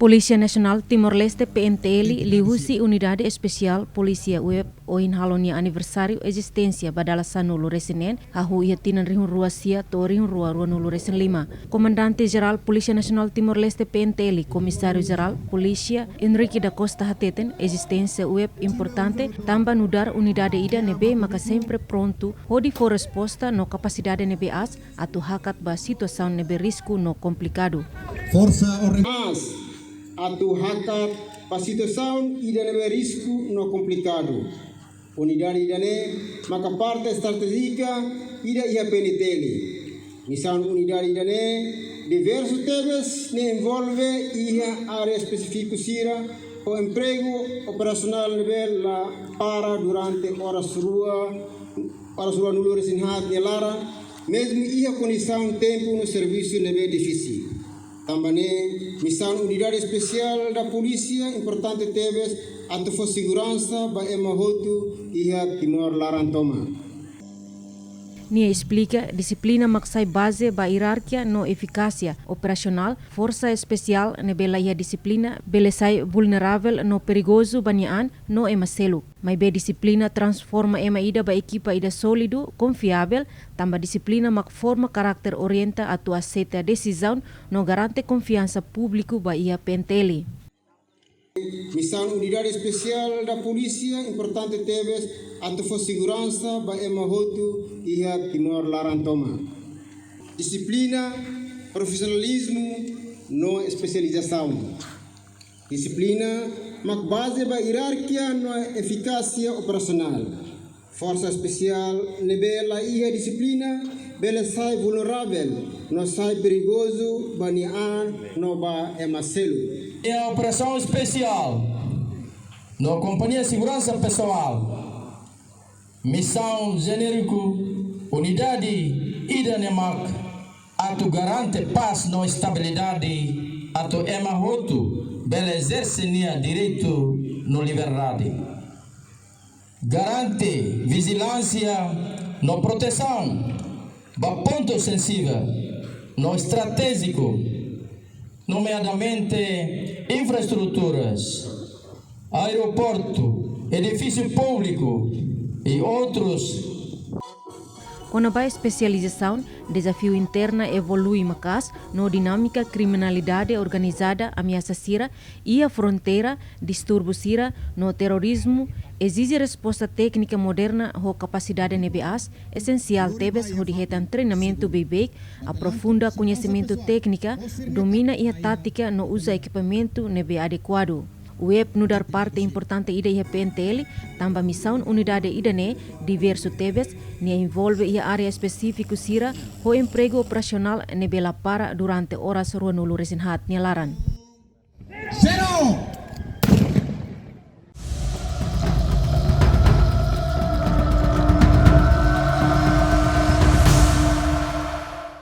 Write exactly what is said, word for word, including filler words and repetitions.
Polísia Nasionál Timor-Leste, P N T L, liuhusi Unidade Espesiál Polísia, U E P, ohin halo nia aniversáriu ezisténsia ba dala sanulu-resin-neen, hahú iha tinan rihun rua sia to'o rihun rua ruanulu-resin-lima. Komandante Jerál Polísia Nasionál Timor-Leste, P N T L, Komisáriu Jerál Polísia Henrique da Costa hateten, ezisténsia U E P importante tanba nu'udar unidade ida ne'ebé maka sempre prontu hodi fó resposta no kapasidade ne'ebé aas atu hakat ba situasaun ne'ebé risku no komplikadu. Forsa Ordenansa atu hakat ba situasaun ida ne'ebé risku no komplikadu. Unidade ida-ne'e maka parte estratéjika ida iha P N T L. Misaun unidade ida-ne'e diversu tebes, ne'e envolve iha área espesífiku sira ho empregu operasionál ne'ebé la para durante oras rua, oras ruanulu-resin-haat nia laran, mezmu iha kondisaun tempu no servisu ne'ebé difisil. Tanba ne'e, misaun Unidade Espesiál da Polísia importante tebes atu fó seguransa ba ema hotu iha Timor laran tomak. Nia esplika, dixiplina mak sai baze ba ierarkia no efikásia operasionál. Forsa Espesiál ne'ebé la iha dixiplina bele sai vulneravel no perigozu ba nia an no ema seluk. Maibé dixiplina transforma ema ida ba ekipa ida sólidu, konfiavel, tanba dixiplina mak forma karakter, orienta atu aseita desizaun no garante konfiansa públiku ba iha P N T L. Misaun Unidade Espesiál da Polísia importante tebes atu fó seguransa ba ema hotu iha Timor laran tomak. Dixiplina, profisionalizmu no espesializasaun. Dixiplina mak baze ba ierarkia no efikásia operasionál. Forsa Espesiál ne'ebé la iha dixiplina bele sai vulneravel no sai perigozu ba nia an no ba ema seluk. Iha operasaun espesiál no kompañia seguransa pesoál. Misaun jenériku unidade ida-ne'e mak atu garante pás no estabilidade, atu ema hotu bele ezerse nia direitu no liberdade. Garante vijilánsia no protesaun ba pontu sensivel no estratéjiku, nomeadamente infraestruturas, aeroportu, edifísiu públiku i outros. Kona-ba espesializasaun, dezafiu interna evolui maka'as no dinámika kriminalidade organizada, ameasa sira iha fronteira, distúrbiu sira no terrorizmu ezije resposta téknika moderna ho kapasidade ne'ebé aas, esensiál tebes hodi hetan treinamentu beibeik, aprofunda koñesimentu téknika, domina iha tátika no uza ekipamentu ne'ebé adekuadu. U E P nu'udar parte importante ida iha P N T L, tanba misaun unidade ida-ne'e diversu tebes, nia envolve iha área espesífiku sira ho empregu operasionál ne'ebé la para durante oras ruanulu-resin-haat nia laran.